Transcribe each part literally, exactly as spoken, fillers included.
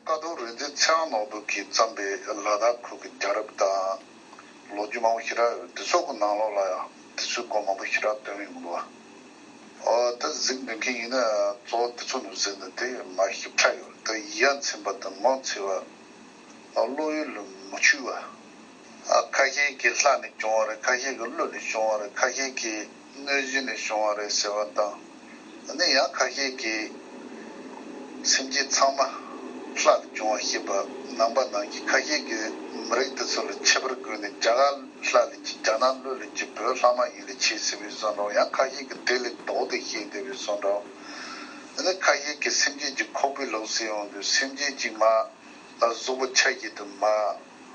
ཀ་ཐོག་རིག་འཛིན་ཚེ་དབང་ནོར་བུ་གིས་བརྩམས་པའི་ལ་དྭགས་ཁུལ་གྱི་རྒྱལ་རབས་དང་། ལོ་རྒྱུས་མང་པོ་ཞེ་དྲག་ཡོད། དེ་ཚོ་གི་ནང་ལོགས་ལ་ཡང་དེ་ཚོའི་སྐོར་མང་པོ་ཞེ་དྲག་བཏོན་ཡོང་གི་འདུག་བ། ཨོ་ད་གཟིགས་མི་མཁན་ཡིན་ན་གཙོ་བོ་དེ་ཚོ་ནང་ཟེར་ན་དེ་མ་ཞིབ་ཕྲ་ཡོད། ད་ཡ་མཚན་པ་དང་ངོ་མཚར་བ། བློ་ཡུལ་ལ་མི་ཆུད་པ། ཨ་ཁ་ཤས་ཀྱི་ལྷ་ནས་བྱུང་བ་རེད། ཁ་ཤས་ཀྱི་ཀླུ་ནས་བྱུང་བ་རེད། ཁ་ཤས་ཀྱི་གནོད་སྦྱིན་ནས་བྱུང་བ་རེད་ཟེར་བ་དང་། ཨ་ནི་ཡང་ཁ་ཤས་ཀྱི་སེམས་ཅན་ཚང་མ་ལྷ་ལས་བྱུང་བ་ཤེས་པ་ནང་པ་ནང་བཞིན། ཁ་ཤས་ཀྱི་མི་རིགས་དེ་ཚོ་ལ་ཁྱད་པར་བགོས་ནས་རྒྱ་གར་ལྷ་ལས་ཀྱི། རྒྱ་ནག་ཀླུ་ལས་ཀྱི། བོད་ལྷ་མ་ཡིན་ལས་ཀྱི་ཟེར་བའི་བཟོ་འདྲ། ཡང་ཁ་ཤས་ཀྱི་དེ་ལས་ལྡོག་སྟེ་ཤེས་བསྡད་པའི་བཟོ་འདྲ། ཨ་ནི་ཁ་ཤས་ཀྱི་སེམས་ཅན་གྱི་ཁོག་པའི་ལུགས་སུ་ཡོང་དུས་སེམས་ཅན་གྱི་མ། ལ་གཟུགས་པོ་ཆ་བཞག་ཏུ་མ་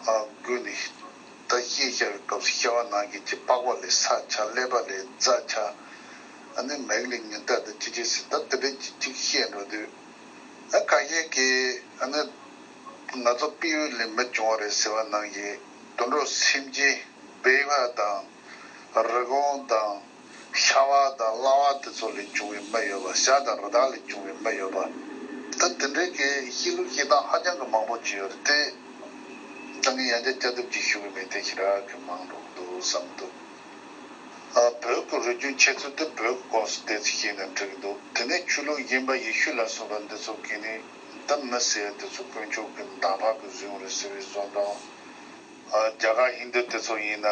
བགོས་ནས་ད་ཤེས་བྱ་བའི་སྐབས་སུ་ཤ་བ་ནང་བཞིན་གྱི་པགས་པ་ལས་ས་ཆགས། ཀླད་པ་ལས་རྫ་ཆགས། ཨ་ནི་མིག་ལས་ཉི་ཟླ་དང་ཅི་ཅི་ཟེར། ད་དེ་འདྲའི་ཅིག་ཅིག་བཤད་འགྲོ་དུས། ཨ་ཁ་ཤས་ཀྱིས་ཨ་ནི་ང་ཚོ་སྤྲེའུ་ལས་མི་བྱུང་བ་རེད་ཟེར་བ་ནང་བཞིན་དུད་འགྲོ་སེམས་ཅན་སྦལ་པ་དང་། རི་བོང་དང་། ཤ་བ་དང་གླ་བ་དེ་ཚོ་ལས་བྱུང་བའི་མི་ཡོད་པ། བྱ་དང་རི་དྭགས་ལས་བྱུང་བའི་མི་ཡོད་པ། ད་དེ་འདྲའི་གི་བཤད་ལུགས་བཤད་སྟངས་ཧ་ཅང་གི་མང་པོ་ཅིག་ཡོད་རེད་དེ། ད་ངས་ཡང་བསྐྱར་བསྐྱར་ཟློས་ཅིག་ཞུ་གི་མེད་དེ། ཞེ་དྲག་གི་མང་འགྲོ་གི་འདུག་བསམ་འདུག་ཨ་བོད་ཀྱི་རིག་རྒྱུན་འཆད་ཚུལ་དེ་བོད་ཀྱི་སྐོར་སུ་ཏོག་ཙམ་བཤད་ན་འགྲིག་གི་འདུག་དེ་ནས་ཆོས་ལུགས་གཞན་པ་ཡེ་ཤུ་ལ་སོགས་པ་འདི་ཚོ་གིས་ནི་ད་མི་ཟེར་དེ་ཚོ་དཀོན་མཆོག་གི་འདམ་བག་གི་བཟོས་ཡོད་རེད་ཟེར་བའི་བཟོ་འདྲ། ཨ་རྒྱ་གར་ཧིན་དུ་དེ་ཚོ་ཡིན་ན།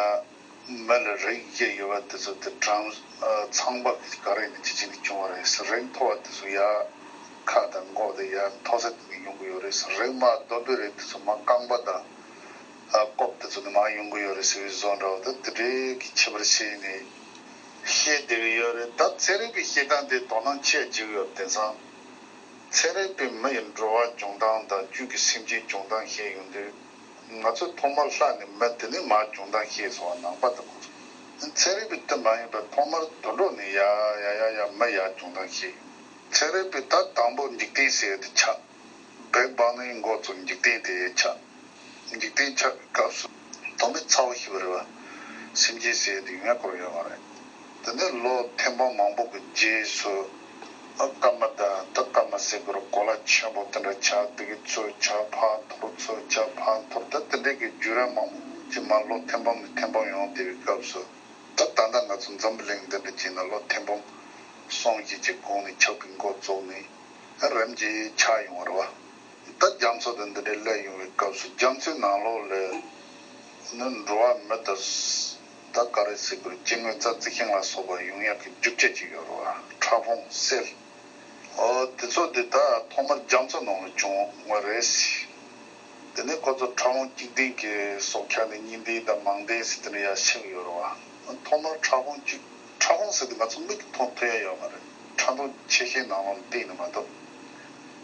མི་ལ་རིགས་བཞི་ཡོད་པ་དེ་ཚོ་དེ་གྲངས་ཨ་ཚངས་པ་ག་རེ་ནས་ཅི་བྱས་ནས་བྱུང་བ་རེད་ཟེར། རིགས་མཐོ་བ་དེ་ཚོ་ཡར་ཁ་དང་མགོ་དེ་ཡར་མཐོ་ས་དེ་ནས་ཡོང་གི་ཡོད་རེད་ཟེར། རིགས་མར་རྡོ་བེ་རེད་དེ་ཚོ་མར་རྐང་པ་དང་ཨ་ལྐོག་དེ་ཚོ་ནས་མར་ཡོང་གི་ཡོད་རེད་ཟེར་བའི་བཟོ་འདྲ་བ་དེ་དེ་འདྲའི་གི་ཁྱད་པར་བྱས་ནས་བཤད་བསྡད་ཀྱི་ཡོད་རེད། ད་ཚན་རིག་པའི་བཤད་སྟངས་དེ་དོ་སྣང་ཆེ་བྱེད་ཀྱི་ཡོད་པ་དེང་སང་། ཚན་རིག་པས་མི་ཡི་འགྲོ་བ་བྱུང་སྟངས་དང་རྒྱུད་ཀྱི་སེམས་ཅན་བྱུང་སྟངས་བཤད་ཡོང་དུས། ང་ཚོས་ཐོག་མར་ལྷ་ནས་མི། དེ་ནས་མར་བྱུང་སྟངས་བཤད་སོང་བ་ནང་པ་དང་ཁོ་ཚོ། ཚན་རིག་པའི་དོན་མ་ཡིན་པར་ཐོག་མར་དུད་འགྲོ་ནས་ཡ་ཡ་ཡ་ཡ་མི་ཡར་བྱུང་སྟངས་བཤད། ཚན་རིག་པས་ད་དང་པོ་འཇིག་རྟེན་ཟེར་ཡ་དེ་ཆགས། བིག་བང་ནས་འགོ་བཙུགས་འཇིག་རྟེན་དེ་ཆགས། འཇིག་རྟེན་ཆགས་ཀྱི་སྐབས་སུ་དོན་མེད་ཚ་བོ་ཞིག་རེད་བ། སེམས་ཅན་ཟེར་ཡ་དེ་ཡོང་ཡ་ཁོ་རང་ཡོད་མ་རེད། དེ་ནས་ལོ་ཐེར་འབུམ་མང་པོ་གི་རྗེས་སུ། ཨ་སྐར་མ་དང་ད་སྐར་མ་ཟེར་དགོས་རེད། གོ་ལ་ཆེན་པོ་དེ་འདྲ་ཆགས། དེ་གི་ཚོས་ཆགས། ཕར་འཐོར། ཚོས་ཆགས། ཕར་འཐོར། ད་དེ་འདྲའི་གི་བརྒྱུད་རིམ་མང་པོ་ཅིག་མར་ལོ་ཐེར་འབུམ་ནས་ཐེར་འབུམ་ཡོང་བསྡད་པའི་སྐབས་སུ། ད་ད་ལྟ་ང་ཚོ་འཛམ་བུ་གླིང་འདི་འདྲ་ཅིག་ན་ལོ་ཐེར་འབུམ་གསུམ་བཞི་ཅིག་གོང་ནས་ཆགས་པའི་འགོ་བཙུགས་ནས་རིམ་གྱིས་ཆགས་ཡོང་བ་རེད་བ། ད་རྒྱ་མཚོ་དང་འདི་འདྲའི་སླེབས་ཡོང་བའི་སྐབས་སུ་རྒྱ་མཚོའི་ནང་ལོགས་ལ་ནི་འགྲོ་བ་མི་དང་། ད་ག་རེ་ཟེར་དགོས་རེད། སྐྱེ་དངོས་རྩྭ་རྩི་ཤིང་ལ་སོགས་པ་ཡོང་ཡག་གི་རྒྱུ་ཆ་ཅིག་ཡོད་རེད་བ། ཕྲ་ཕུང་སེལ། ཨོ་དེ་ཚོ་དེ་ད་ཐོག་མར་རྒྱ་མཚོ་ནང་ལ་བྱུང་བ་རེད། དེ་ནས་ཁོ་ཚོ་ཕྲ་ཕུང་གཅིག་ལྡན་གྱི་སྲོག་ཆགས་ནས་གཉིས་ལྡན་དང་མང་ལྡན་ཟེར་དེ་འདྲ་ཡར་ཆགས་ཡོད་རེད་བ། ཐོག་མར་ཕྲ་ཕུང་གཅིག་ཕྲ་ཕུང་ཟེར་དུས་ང་ཚོ་མིག་གིས་མཐོང་ཐུབ་ཡ་ཡོད་མ་རེད། ཕྲ་མཐོང་ཆེ་ཤེལ་ནང་ལོགས་ལ་བལྟས་ནས་མ་གཏོགས།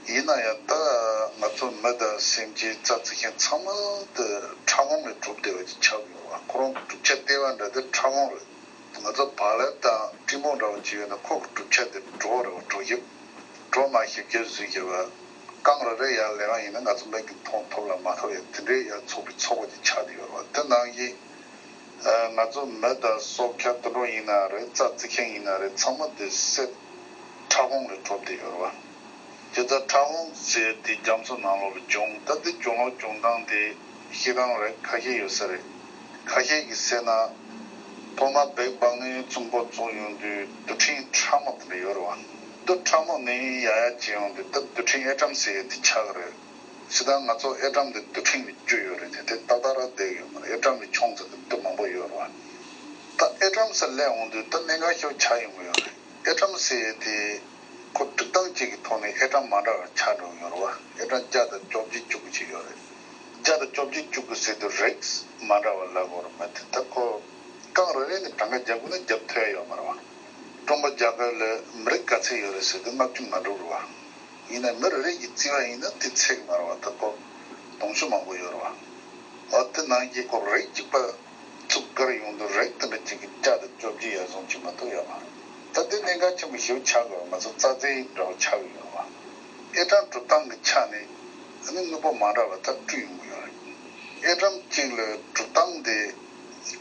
ཡིན་ན་ཡང་ད་ང་ཚོ་མི་དང་སེམས་ཅན་རྩྭ་རྩི་ཤིང་ཚང་མ་དེ་ཕྲ་ཕུང་ལས་གྲུབ་བསྡད་པ་ཅིག་ཆགས་ཡོད་རེད་བ། ཁོ་རང་གི་གྲུབ་ཆ་ལྟེ་བ་འདྲ་དེ་ཕྲ་ཕུང་རེད། ང་ཚོ་བག་ལེབ་དང་སྲིན་བུ་འདྲ་བོ་ཅིག་ཡོད་ན་ཁོ་གི་གྲུབ་ཆ་དེ་གྲོ་རེད་བ། གྲོ་ཞིབ། གྲོ་མ་ཞིབ་ཞིབ་བཟོས་བྱས་པ། རྐང་རེ་རེ་ཡར་ལེན་པ་ཡིན་ན་ང་ཚོ་མིག་གིས་མཐོང་ཐུབ་ལ་མ་ཐུབ་ཡ་དེ་འདྲའི་ཡར་ཚོགས་པའི་ཚོགས་པ་ཅིག་ཆགས་བསྡད་ཡོད་རེད་བ། དེ་ནང་བཞིན་ང་ཚོ་མི་དང་སྲོག་ཆགས་དུད་འགྲོ་ཡིན་ན་རེད། རྩྭ་རྩི་ཤིང་ཡིན་ན་རེད། ཚང་མ་དེ་སེལ་ཕྲ་ཕུང་ལས་གྲུབ་བསྡད་ཡོད་རེད་བ། དེ་ལྟར་ཕྲ་ཕུང་ཟེར་དེ་རྒྱ་མཚོ་ནང་ལོགས་ལ་བྱུང་། ད་དེ་བྱུང་ལུགས་བྱུང་སྟངས་དེ་བཤད་སྟངས་རེད། ཁ་ཤས་ཡོད་ས་རེད། ཁ་ཤས་ཀྱིས་ཟེར་ན། ཐོག་མར་བིག་བང་ནས་བཙུགས་འགོ་བཙུགས་ཡོང་དུས་རྡུལ་ཕྲན་ཕྲ་མོ་དེ་འདྲ་ཡོད་རེད་བ། དེ་ཕྲ་མོ་ནས་ཡར་ཡར་བྱས་ཡོང་དུས་ད་རྡུལ་ཕྲན་ཨེ་ཊམ་ཟེར་ཡས་དེ་ཆགས་ཀྱི་རེད། སྤྱིར་བཏང་ང་ཚོ་ཨེ་ཊམ་དེ་རྡུལ་ཕྲན་ལས་བརྒྱུད་ཡོད་རེད་དེ། དེ་ཏག་ཏག་ར་བསྡད་ཡོད་མ་རེད། ཨེ་ཊམ་ལས་ཆུང་ཙམ་དེ་དེ་མང་པོ་ཡོད་རེད་བ། ད་ཨེ་ཊམ་ཟེར་སླེབས་འོང་དུས་ད་གནད་འགག་ཤོས་ཆགས་ཡོང་གི་ཡོད་རེད། ཨེ་ཊམ་ཟེར་ཡས་དེ། ཁོ་སྒྲིག་སྟངས་གཅིག་གི་ཐོག་ནས་ཨེ་ཊམ་མ་འདྲ་བ་ཆགས་འགྲོ་ཡོད་རེད་བ། ཨེ་ཊམ་བརྒྱ་དང་བཅོ་བརྒྱད་བཅུ་དགུ་ཅིག་ཡོད་རེད། བརྒྱ་དང་བཅོ་བརྒྱད་བཅུ་དགུ་ཟེར་དུས་རིགས་མ་འདྲ་བ་ལབ་དགོས་རེད་མ་གཏོགས། ད་ཁོ་རྐང་རེ་རེ་ནས་གྲངས་ཀ་རྒྱག་དགོས་ན་རྒྱབ་ཐུབ་ཡ་ཡོད་མ་རེད་བ། ཀྲུང་གོ་རྒྱལ་ཁབ་ལ་མི་རིགས་ག་ཚད་ཡོད་རེད་ཟེར་དུས་ལྔ་བཅུ་མ་འགྲོ་རེད་བ། ཡིན་ན་མི་རེ་རེ་གིས་བརྩི་བ་ཡིན་ན་དེ་ཚད་ཀྱི་མ་རེད་བ། ད་ཁོ་དུང་ཕྱུར་མང་པོ་ཡོད་རེད་བ། འོ་དེ་ནང་བཞིན་ཁོ་རིགས་གཅིག་པ་ཚུགས་ཀར་ཡོང་དུས་རིགས་དེ་འདྲ་གཅིག་གི་བརྒྱ་དང་བཅོ་བརྒྱད་ཡར་སོང་ཅིག་མ་གཏོགས་ཡོད་མ་རེད། ད་དེ་གནད་འགག་ཆེན་པོ་ཞིག་ཆགས་དགོས་པ་ང་ཚོ་རྩ་རྫས་འདྲ་བོ་ཆགས་ཡོད་རེད་བ། ཨེ་ཊམ་གྲུབ་སྟངས་ཀྱི་ཆ་ནས་ཨ་ནི་དངོས་པོ་མ་འདྲ་བ་ད་སྤྲུལ་ཡོང་གི་ཡོད་རེད། ཨེ་ཊམ་གཅིག་ལ་གྲུབ་སྟངས་དེ་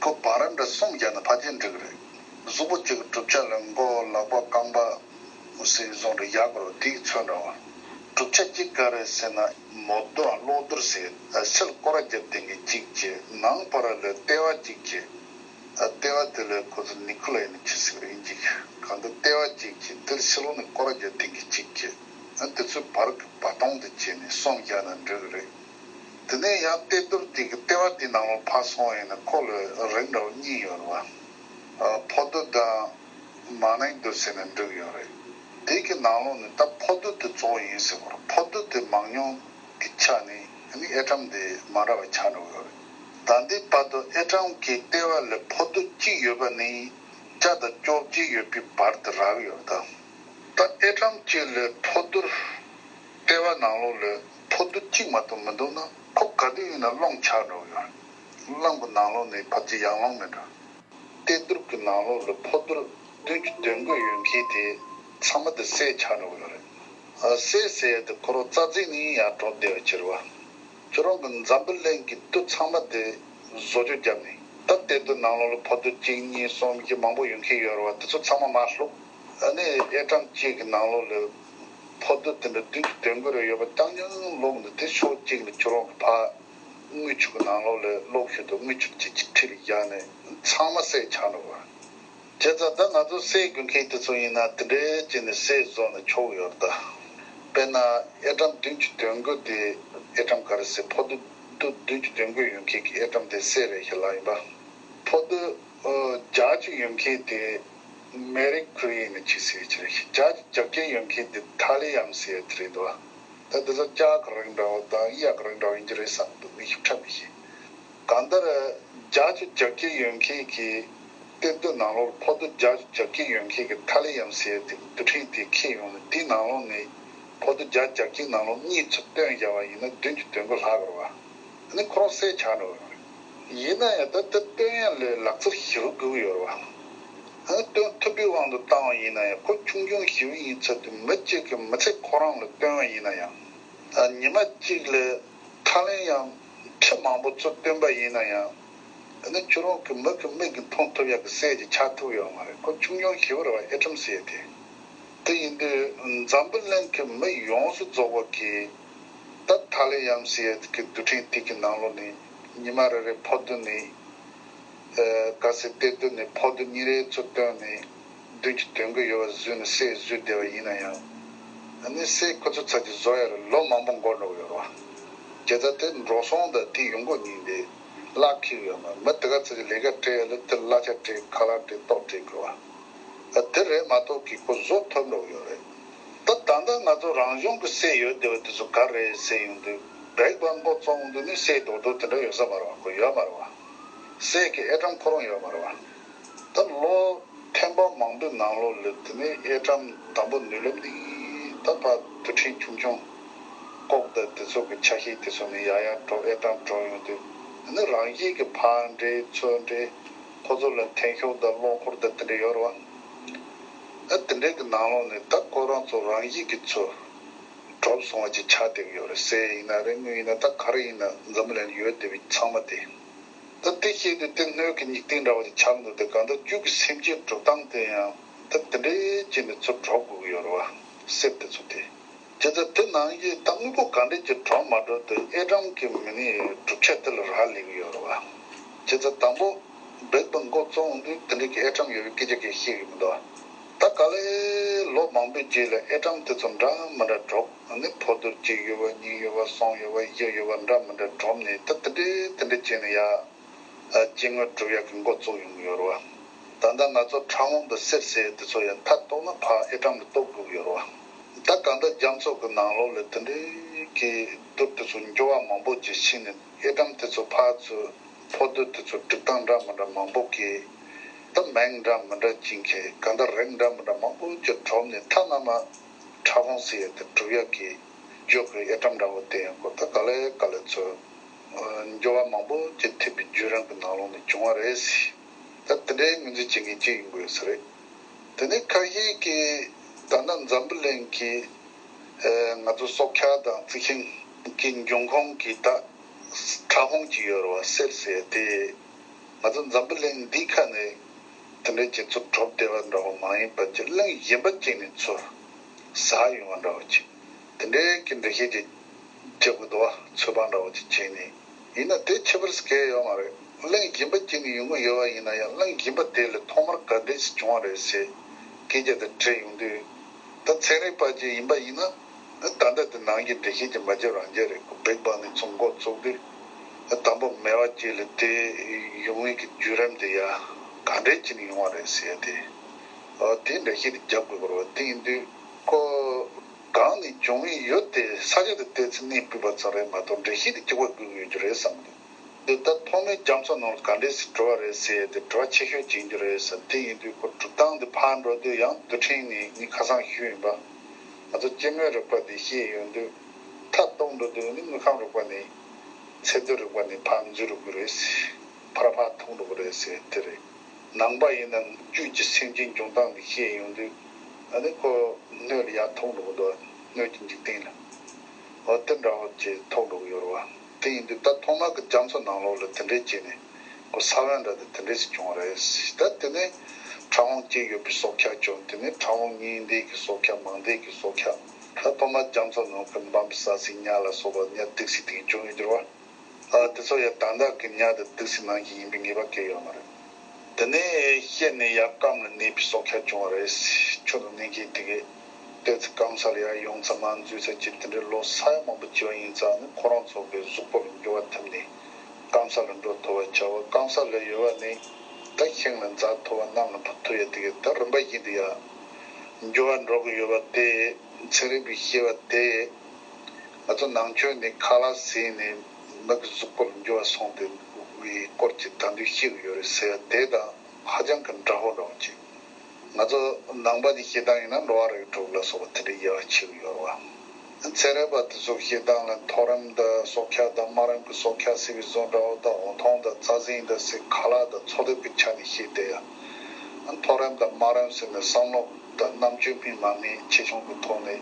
ཁོ་བང་རིམ་འདྲ་གསུམ་བརྒྱབ་ན་ཕལ་ཆེར་འགྲིག་གི་རེད། གཟུགས་པོ་གཅིག་གི་གྲུབ་ཆ་ལ་མགོ། ལག་པ། རྐང་པ། ཟེར་བཟོ་འདྲ་ཡག་པོ་རེད། དེའི་ཚོད་འདྲ་བ། སྒྲུབ་བྱ་གཅིག་ག་རེ་ཟེར་ན། མོ་རྡོ་གློག་རྡོལ་ཟེར། ཨ་ཕྱི་ལ་སྐོར་ར་བརྒྱབ་བསྡད་མཁན་གཅིག་བྱས། ནང་ཕར་ལ་ལྟེ་བ་གཅིག་བྱས། ཨ་ལྟེ་བ་དེ་ལ་ཁོ་ཚོ་ནིའུ་ཀི་ལེ་ཡར་ནི་ཆི་ཟེར་གི་རེད། ཨིན་ཇི་གི་གང་ལྟར་ལྟེ་བ་གཅིག་བྱས། དེར་ཕྱི་ལོགས་ནས་སྐོར་ར་བརྒྱབ་བསྡད་མཁན་གཅིག་བྱས། ཨ་དེ་ཚོའི་བར་གྱི་བར་སྟོང་དེ་བྱས་ནས་གསུམ་བཞག་ན་འགྲིག་གི་རེད། དེ་ནས་ཡང་གཏེར་རྡོར་དེ་གི་ལྟེ་བ་དེའི་ནང་ལོགས་ཕར་སོང་ཡིན་ན་ཁོ་ལ་རིགས་འདྲ་བོ་གཉིས་ཡོད་རེད་བ། ཨ་ཕོ་རྡོ་དང་མ་ནིང་རྡོ་ཟེར་ནས་འགྲིག་ཡོད་རེད། དེ་གི་ནང་ལོགས་ནས་ད་ཕོ་རྡོ་དེ་གཙོ་བོ་ཡིན་ཟེར་བ་རེད། ཕོ་རྡོ་དེ་མང་ཉུང་གི་ཆ་ནས་ཨ་ནི་ཨེ་ཊམ་དེ་མ་འདྲ་བ་ཆགས་འགྲོ་གི་ཡོད་རེད། ད་ལྟའི་བར་དུ་ཨེ་ཊམ་གི་ལྟེ་བ་ལ་ཕོ་རྡོ་གཅིག་ཡོད་པ་ནི་བརྒྱ་དང་བཅོ་གཅིག་ཡོད་པའི་བར་དུ་རག་ཡོད་རེད། ད་ད་ཨེ་ཊམ་གཅིག་ལ་ཕོ་རྡོར་ལྟེ་བ་ནང་ལོགས་ལ་ཕོ་རྡོ་གཅིག་མ་གཏོགས་མི་འདུག་ན་ཁོ་ག་དུས་ཡིན་ན་རླུང་ཆགས་འགྲོ་གི་ཡོད་རེད། རླུང་གི་ནང་ལོགས་ནས་ཕལ་ཆེར་ཡང་རླུང་མི་འགྲོ། གཏེར་རྡོར་གྱི་ནང་ལོགས་ལ་ཕོ་རྡོར་བདུན་ཅུ་དོན་དགུ་ཡོད་མཁན་དེ་ཚང་མ་དེ་སེ་ཆགས་འགྲོ་གི་ཡོད་རེད། ཨ་སེ་ཟེར་ཡ་དེ་ཁོ་རང་རྩ་རྫས་ནས་ཡར་གྲུབ་བསྡད་པ་ཅིག་རེད་བ། ཁྱོད་རང་གི་འཛམ་བུ་གླིང་གི་རྡོ་ཚང་མ་དེ་བཟོ་བཅོས་བརྒྱབ་ནས། ད་གཏེར་རྡོར་ནང་ལོགས་ལ་ཕོ་རྡོར་གཅིག་གཉིས་གསུམ་བཞི་མང་པོ་ཡོད་མཁན་ཡོད་རེད་བ། དེ་ཚོ་ཚང་མ་མར་བླུགས། ཨ་ནི་ཨེ་ཊམ་གཅིག་གི་ནང་ལོགས་ལ་ཕོ་རྡོར་དེ་འདྲ་བདུན་ཅུ་དོན་དགུ་རེ་ཡོད་པ་རྐྱང་རྐྱང་བླུགས་ནས། དེ་ཕྱོགས་གཅིག་ལ་ཁྱོད་རང་གི་ཕར་དངུལ་ཆུ་གི་ནང་ལོགས་ལ་བླུགས་ཞོར་དུ་དངུལ་ཆུ་གཅིག་གཅིག་འཁྲིས་ལ་བཞག་ནས་ཚང་མ་སེ་ཆགས་འགྲོ་བ། བྱས་ཙང་ད་ང་ཚོ་སེ་དགོས་མཁན་དེ་ཚོ་ཡིན་ན་དེ་འདྲའི་བྱས་ནས་སེ་བཟོ་ནས་ཆོག་ཡོད་རེད་ད། དཔེར་ན་ཨེ་ཊམ་བདུན་ཅུ་དོན་དགུ་དེ། ཨེ་ཊམ་ག་རེ་ཟེར། ཕོ་རྡོར་བདུན་ཅུ་དོན་དགུ་ཡོད་མཁན་གྱི་ཨེ་ཊམ་དེ་སེ་རེད་ཞེས་ལབ་ཡིན་པ། ཕོ་རྡོར་ཨ་བརྒྱད་ཅུ་ཡོད་མཁན་དེ་མེར་ཀུ་རི་ཡིན་ན་ཅི་ཟེར་གྱི་རེད། བརྒྱད་ཅུ་གྱ་བརྒྱད་ཡོད་མཁན་དེ་ཐ་ལི་ཡམ་ཟེར་གྱི་རེད་འདུག་ད་འདི་ཚོ་ལྕགས་ཀྱི་རིགས་འདྲ་བོ་དང་གཡག་གི་རིགས་འདྲ་བོ་ཡིན་གྱི་རེད་བསམ་འདུག་མི་ཞིབ་ཕྲ་མི་ཤེས། གང་ལྟར་བརྒྱད་ཅུ་གྱ་བརྒྱད་ཡོད་མཁན་གྱི་གཏེར་རྡོ་ནང་ལོགས་ཕོ་རྡོར་བརྒྱད་ཅུ་གྱ་བརྒྱད་ཡོད་མཁན་གྱི་ཐ་ལི་ཡམ་ཟེར་དེ་རྡུལ་ཕྲན་དེ་འཁྱེར་ཡོང་ནས། དེའི་ནང་ལོགས་ནས་ཕོ་རྡོར་བརྒྱད་ཅུ་གྱ་བརྒྱད་ནང་ལོགས་གཉིས་ཚུར་བཏོན་བཞག་པ་ཡིན་ན་བདུན་ཅུ་དོན་དགུ་ལྷག་གི་རེད་བ། ཨ་ནི་ཁོ་རང་སེ་ཆགས་འགྲོ་གི་རེད། ཡིན་ན་ཡང་ད་དེ་བཏོན་ཡ་ལ་ལག་རྩལ་ཞེ་པོ་དགོས་ཀྱི་ཡོད་རེད་བ། ཨ་ནི་བཏོན་ཐུབ་པའི་དབང་དུ་བཏང་བ་ཡིན་ན་ཡང་། ཁོ་ཆུང་ཆུང་ཞེ་པོ་ཡིན་ཚད་དུ་མི་གཅིག་གིས་མི་ཚེ་ཁོ་རང་ལ་བཏོན་པ་ཡིན་ན་ཡང་། ཨ་ཉི་མ་གཅིག་ལ་ཐ་ལི་ཡམ་ཁྲི་མང་པོ་ཚུར་བཏོན་པ་ཡིན་ན་ཡང་། ཨ་ནི་ཁྱོད་རང་གི་མིག་གིས་མིག་གིས་མཐོང་ཐུབ་ཡག་གི་སེ་ཅིག་ཆགས་ཐུབ་ཡོད་མ་རེད། ཁོ་ཆུང་ཆུང་ཞེ་པོ་རེད་བ། ཨེ་ཊམ་ཟེར་ཡ་དེ། དེ་ཡིན་དུས་འཛམ་བུ་གླིང་གི་མི་ཡོངས་སུ་རྫོགས་པ་གིས་ད་ཐ་ལི་ཡམ་ཟེར་ཡ་གི་རྡུལ་ཕྲན་དེ་གི་ནང་ལོགས་ནས་ཉི་མ་རེ་རེ་ཕོ་རྡོར་ནས། ཨ་གལ་སྲིད་གཏེར་རྡོ་ནས་ཕོ་རྡོར་གཉིས་རེ་ཚུར་བཏོན་ནས་བདུན་ཅུ་དོན་དགུ་ཡོད་པ་བཟོས་ནས་སེ་བཟོས་བསྡད་པ་ཡིན་ན་ཡང་། ཨ་ནི་སེ་ཁོ་ཚོ་ཚོ་གིས་བཟོ་ཡ་ལ་ལོ་མང་པོ་འགོར་འགྲོ་གི་ཡོད་རེད་བ། བྱས་ཙང་དེ་འགྲོ་སོང་དང་དེ་ཡོང་སྒོ་གཉིས་དེ་གླ་འཁྱེར་ཡོད་མ་རེད། མི་དེ་ག་ཚོ་གིས་ལས་ཀ་སྤྲད་ཡ་ལ་དེ་གླ་ཆ་སྤྲད། ཁ་ལག་སྤྲད། ཏོག་སྤྲད་དགོས་བ། ཨ་དེ་རེད་མ་གཏོགས་ཀྱི་ཁོ་བཟོ་ཐུབ་འགྲོ་གི་ཡོད་རེད། ད་ད་ལྟ་ང་ཚོ་རང་བྱུང་གི་སེ་ཡོད་བསྡད་པ་དེ་ཚོ་ག་རེ་རེད་ཟེར་ཡོང་དུས། བིག་བེང་འགོ་བཙུགས་ཡོང་དུས་ནི་སེ་རྡོག་རྡོག་དེ་འདྲ་ཡོད་ས་མ་རེད་བ། ཁོ་ཡོད་མ་རེད་བ། སེ་གི་ཨེ་ཊམ་ཁོ་རང་ཡོད་མ་རེད་བ། ད་ལོ་ཐེངས་མ་མང་པོའི་ནང་ལོགས་ལ་དེ་ནས་ཨེ་ཊམ་དང་པོ་ནུས་ལམ་འདི་ད་ཕར་རྡུལ་ཕྲན་ཆུང་ཆུང་ཀོག་དང་དེ་ཚོ་གི་ཆ་ཤས་དེ་ཚོ་ནས་ཡར་ཡར་གྲུབ། ཨེ་ཊམ་གྲུབ་ཡོང་དུས། ཨ་ནི་རང་བཞིན་གྱིས་ཕར་འདྲེས་ཚུར་འདྲེས། ཁོ་ཚོ་ལ་འཐེན་ཤུགས་དང་རླུང་འཁོར་དང་དེ་འདྲ་ཡོད་རེད་བ། ཨ་དེ་འདྲའི་གི་ནང་ལོགས་ནས་ད་ཁོ་རང་ཚོ་རང་བཞིན་གྱིས་ཚུར་གྲུབ་སོང་བ་ཅིག་ཆགས་བསྡད་ཀྱི་ཡོད་རེད། སེ་ཡིན་ན་རེད། དངུལ་ཡིན་ན། ད་ག་རེ་ཡིན་ན་འཛམ་བུ་གླིང་ལ་ཡོད་བསྡད་པའི་ཚང་མ་དེ། ད་དེ་བཤད་དུས་དེ་སྣོད་ཀྱི་སྙིགས་དུས་འདྲ་བ་ཅིག་ཆགས་འདུག་དེ་གང་ལྟར་རྒྱུད་ཀྱི་སེམས་ཅན་སྒྲུབ་སྟངས་དེ་ཡང་ད་དེ་འདྲའི་བྱས་ནས་ཚུར་གྲུབ་དགོས་ཀྱི་ཡོད་རེད་བ། སེ་དེ་ཚོ་དེ། བྱས་ཙང་དེ་ནང་བཞིན་ད་དངོས་པོ་ག་འདྲས་ཀྱི་གྲུབ་མ་གྲུབ་དེ་ཨེ་ཊམ་གྱི་མི་སྣའི་གྲུབ་ཆ་དེ་ལ་རག་ལས་ཀྱི་ཡོད་རེད་བ། བྱས་ཙང་དང་པོ་བིག་བེང་འགོ་བཙུགས་ཡོང་དུས་དེ་འདྲས་ཀྱི་ཨེ་ཊམ་ཡོད་པའི་སྐད་ཆ་གང་ཡང་བཤད་ཀྱི་མི་འདུག་ད་ག་ལེར་ལོ་མང་པོའི་རྗེས་ལ་ཨེ་ཊམ་དེ་ཚོ་འདྲ་མི་འདྲ་གྲུབ། ཨ་ནི་ཕོ་རྡོར་གཅིག་ཡོད་པ། གཉིས་ཡོད་པ། གསུམ་ཡོད་པ། བཞི་ཡོད་པ། འདྲ་མི་འདྲ་གྲུབ་ནས། ད་དེ་འདྲས་དེ་འདྲས་བྱས་ནས་ཡ། ཨ་སྐྱེ་དངོས་གྲུབ་ཡག་གི་འགོ་བཙུགས་ཡོང་གི་ཡོད་རེད་བ། ད་ལྟ་ང་ཚོ་ཕྲ་མོ་དང་སེར་ཟེར་དེ་ཚོ་ཡང་མཐའ་གཏུགས་ན་ཕར་ཨེ་ཊམ་ལ་གཏུགས་དགོས་ཀྱི་ཡོད་རེད་བ། ད་གང་ལྟར་རྒྱ་མཚོ་གི་ནང་ལོགས་ལ་དེ་འདྲའི་གི་རྡུལ་དེ་ཚོ་འགྱུར་བ་མང་པོ་ཅིག་ཕྱིན་ནས། ཨེ་ཊམ་དེ་ཚོ་ཕར་ཚུར་ཕོ་རྡོར་དེ་ཚོ་སྒྲིག་སྟངས་འདྲ་མི་འདྲ་མང་པོ་གི། ད་མིང་འདྲ་མི་འདྲ་ཅིག་གི། གང་ལྟར་རིགས་འདྲ་མི་འདྲ་མང་པོ་ཅིག་གྲུབ་ནས། མཐའ་མ་མ་ཕྲ་ཕུང་ཟེར་ཡ་དེ་གྲུབ་ཡག་གི་རྒྱུ་གི་ཨེ་ཊམ་འདྲ་བོ་དེ་ཡང་ཁོ་ད་ག་ལེ་ག་ལེ་ཚུར་འགྱུར་བ་མང་པོ་ཅིག་ཐེབས་པའི་བརྒྱུད་རིམ་གྱི་ནང་ལོགས་ནས་བྱུང་བ་རེད་ཟེར། ད་དེ་འདྲའི་ངོས་འཛིན་བྱེད་མཁན་ཅིག་ཡིན་དགོས་ས་རེད། དེ་ནས་ཁ་ཤས་ཀྱིས་ད་ལྟ་འཛམ་བུ་གླིང་གི་ཨ་ང་ཚོ་སྲོག་ཆགས་དང་རྩི་ཤིང་གི་འབྱུང་ཁུངས་ཀྱི་ད་ཕྲ་ཕུང་ཅིག་ཡོད་རེད་བ། སེལ་ཟེར་དེ། ང་ཚོ་འཛམ་བུ་གླིང་འདིའི་ཁ་ནས་དེ་འདྲའི་ཅིག་ཚུར་གྲུབ་བསྡད་པ་འདྲ་བོ་མ་ཡིན་པ་ཅིག། གླིང་གཞན་པ་ཅིག་ནས་ཚུར་ཟགས་ཡོང་བ་འདྲ་བོ་ཅིག། དེ་འདྲའི་ འགྲེལ་བཤད་ཅིག་རྒྱབ་དགོས་འདུག་བ། ཚོད་དཔག་འདྲ་བོ་ཅིག་བྱས་ནས། ཡིན་ན་དེ་ཁྱད་པར་ཞིག་གང་ཡང་ཡོད་མ་རེད། གླེང་སྦྱིན་པ་ཅིག་ནས་ཡོང་གི་ཡོད་པ་ཡིན་ན་ཡང་། གླེང་སྦྱིན་པ་དེ་ལ་ཐོག་མར་ག་འདྲས་ཤིག་བྱུང་བ་རེད་ཟེར་སྐད་ཆ་དེ་དྲིས་ཡོང་དུས། ད་ཚན་རིག་པ་ཅིག་ཡིན་པ་ཡིན་ན། ད་ལྟ་དེ་ནང་གི་འགྲེལ་བཤད་ཅིག་མ་བརྒྱབ་རང་རྐྱང་རེད། ཁོ་བིག་བང་ནས་ཚུར་འགོ་བཙུགས་དུས། དང་པོ་མེ་བ་ཅིག་ལ་དེ་ཡོང་བའི་གི་བརྒྱུད་རིམ་དེ་ཡ་ག་འདྲས་ཅིག་ནས་ཡོང་བ་རེད་ཟེར་ཡ་དེ། ཨོ་དེ་འགྲེལ་བཤད་དེ་རྒྱབ་དགོས་པ་རེད། དེ་ཡིན་དུས་ཁོ་གང་ནས་བྱུང་གི་ཡོད་དེ་ས་ཆ་དེ་བལྟས་ཚེ་གནས་སྤོས་པ་ཙམ་རེད་མ་གཏོགས། འགྲེལ་བཤད་དེ་གཅིག་པ་དགོས་ཀྱི་ཡོད་རྒྱུ་རེད་བསམ་གི་འདུག་དེ་ད་ཐོག་མའི་རྒྱ་མཚོ་ནང་ལ་ག་འདྲས་སེ་བྲོས་པ་རེད་ཟེར་ཡ་དེ་དྲི་བ་ཆེ་ཤོས་ཅིག་ཡིན་རྒྱུ་རེད་ཟེར། དེ་ཡིན་དུས་ཁོ་གྲུབ་སྟངས་དེ་ཕར་འགྲོ་དུས་ཡང་རྡུལ་ཕྲན་ནས་ངས་ཁ་སང་ཞུས་ཡིན་པ། ང་ཚོ་སྐྱེ་དངོས་རིག་པ་དེ་ཤེས་ཡོང་དུས། མཐའ་སྟོངས་འགྲོ་དུས་ནི་དངོས་ཁམས་རིག་པ་ནས། ཚེ་འདོད་རིག་པ་ནས་ཕར་འཛུལ་འགྲོ་གི་རེད་ཟེར། ཕར་ཕར་ཐུག་འགྲོ་གི་རེད་ཟེར་དེ་རེད། ནང་པ་ཡིན་ན་བཅུད་ཀྱི་སེམས་ཅན་འབྱུང་སྟངས་འདི་ཤེས་ཡོང་དུས། ཨ་ནི་ཁོ་སྣོད་ལ་ཡར་ཐུག་འགྲོ་གི་འདུག་སྣོད་ཀྱི་འཇིག་རྟེན་ལ། འོ་དེ་འདྲ་བོ་ཅིག་ཐུག་འགྲོ་གི་ཡོད་རེད་བ། དེ་ཡིན་དུས་ད་ཐོག་མ་གི་རྒྱ་མཚོ་ནང་ལོགས་ལ་དེ་འདྲས་བྱས་ནས་ཁོ་ས་བོན་འདྲ་དེ་དེ་འདྲས་སེ་བྱུང་བ་རེད། ད་དེ་ནས་ཕྲ་བོང་གཅིག་ཡོད་པའི་སྲོག་ཆགས་བྱུང་། དེ་ནས་ཕྲ་བོང་གཉིས་ལྡན་གྱི་སྲོག་ཆགས། མང་ལྡན་གྱི་སྲོག་ཆགས། ད་ཐོག་མ་རྒྱ་མཚོ་ནང་གི་འབམ་ཟ་ཟིང་ཉ་ལ་སོགས་པ་ཉ་སྡུག་སྲིད་དེ་བྱུང་ཡོད་རེད་བ། ཨ་དེ་ཚོ་ཡང་ད་ལྟ་གི་ཉ་དང་སྡུག་སྲིད་ནང་བཞིན་ཡིན་པའི་ངེས་པ་གང་ཡང་ཡོད་མ་རེད། དེ་ནས་ཤར་ནས་ཡར་སྐམ་ལ་གནས་པའི་སྲོག་ཆགས་བྱུང་བ་རེད། ཆུ་དང་གནས་མཁན་དེ་གས་བལྟས་ཚེ་སྐམ་ས་ལ་ཡར་ཡོང་ཚར། མར་འཛུལ་ཚར་གྱི་དེ་འདྲའི་ལོ་ས་ཡ་མང་པོ་བྱས་པ་ཡིན་ཙང་ནི། ཁོ་རང་ཚོ་གི་གཟུགས་པོ་ལ་འགྱུར་བ་ཐེབས་ནས་སྐམ་ས་ལ་འགྲོ་ཐུབ་པ་བྱ་བ། སྐམ་ས་ལ་ཡོད་པ་ནས་ད་ཤིང་ལ་འཛེག་ཐུབ་པ། གནམ་ལ་འཕུར་ཐུབ་ཡ་དེ་གས། ད་རིམ་པ་བཞིན་དུ་ཡར་འགྱུར་བ་འགྲོ་གི་ཡོད་པ་དེ། ཚན་རིག་པས་བཤད་པ་དེ། ང་ཚོ་ནང་ཆོས་ནས་ཁ་ལག་ཟས་ནས་མི་གི་གཟུགས་པོ་ལ་འགྱུར་བ་སོང་སྟེ་བའི་སྐོར་གྱི་ད་དུང་བཤད་ཀྱི་ཡོད་རེད་ཟེར་ཡ་དེ་དང་ཧ་ཅང་གི་འདྲ་བོ་འདྲ་བོ་ཅིག་ང་ཚོ་ནང་པ་ནས་བཤད་སྟངས་ཡིན་ན་འགྲོ་བ་རིགས་དྲུག་ལ་སོགས་པ་དེ་འདྲའི་དབྱེ་བ་ཕྱེ་གི་ཡོད་རེད་བ། ཚན་རིག་པ་དེ་ཚོ་བཤད་སྟངས་ལ་མཐོ་རིམ་དང་སྲོག་ཆགས་དང་། དམའ་རིམ་གྱི་སྲོག་ཆགས་ཟེར་བའི་བཟོ་འདྲ་བོ་དང་། འོད་སྟོང་དང་རྩྭ་ཟན་དང་ཟེར། ཁ་ལག་དང་འཚོ་ཐབས་ཀྱི་ཆ་ནས་བཤད་བསྡད་ཡ། མཐོ་རིམ་དང་དམའ་རིམ་ཟེར་ནས་བསམ་བློ་དང་རྣམ་དཔྱོད་སྨིན་མ་སྨིན་ཆེ་ཆུང་གི་ཐོག་ནས།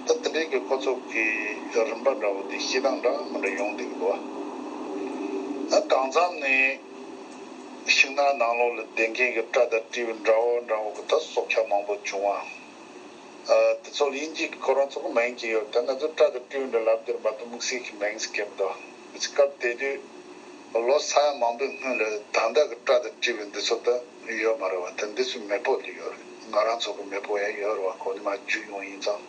ད་དེ་འདྲའི་གི་ཁོ་ཚོ་གི་རིམ་པ་འདྲ་བོ་དེ་བཤད་སྟངས་འདྲ་མི་འདྲ་ཡོང་བསྡད་ཀྱི་འདུག་བ། ད་གང་འཚམ་ནས་ཤིང་ནགས་ནང་ལོགས་ལ་བསྡད་མཁན་གྱི་སྤྲ་དང་སྤྲེའུ་འདྲ་བོ་འདྲ་བོ་གི་ད་སྲོག་ཆགས་མང་པོ་བྱུང་བ། ཨ་དེ་ཚོ་ལ་དབྱིན་ཇི་གི་ཁོ་རང་ཚོ་གི་མིང་ཅིག་ཡོད། དེ་ང་ཚོ་སྤྲ་དང་སྤྲེའུ་འདྲ་ལབ་དེར་མ་གཏོགས་དམིགས་བསལ་གྱི་མིང་ཟེར་གྱི་མི་འདུག་དེ་ཚོ་སྐབས་དེ་དུས་ལོ་ས་ཡ་མང་པོའི་སྔོན་ལ་ད་ལྟ་གི་སྤྲ་དང་སྤྲེའུ་འདི་ཚོ་ད་ཡོད་མ་རེད་བ། དེ་འདི་ཚོའི་མེས་པོ་དེ་ཡོད་རེད། ང་རང་ཚོ་གི་མེས་པོ་ཡང་ཡོད་རེད་བ། གོ་ནི་མ་བརྒྱུད་ཡོང་ཡིན་ཙང་།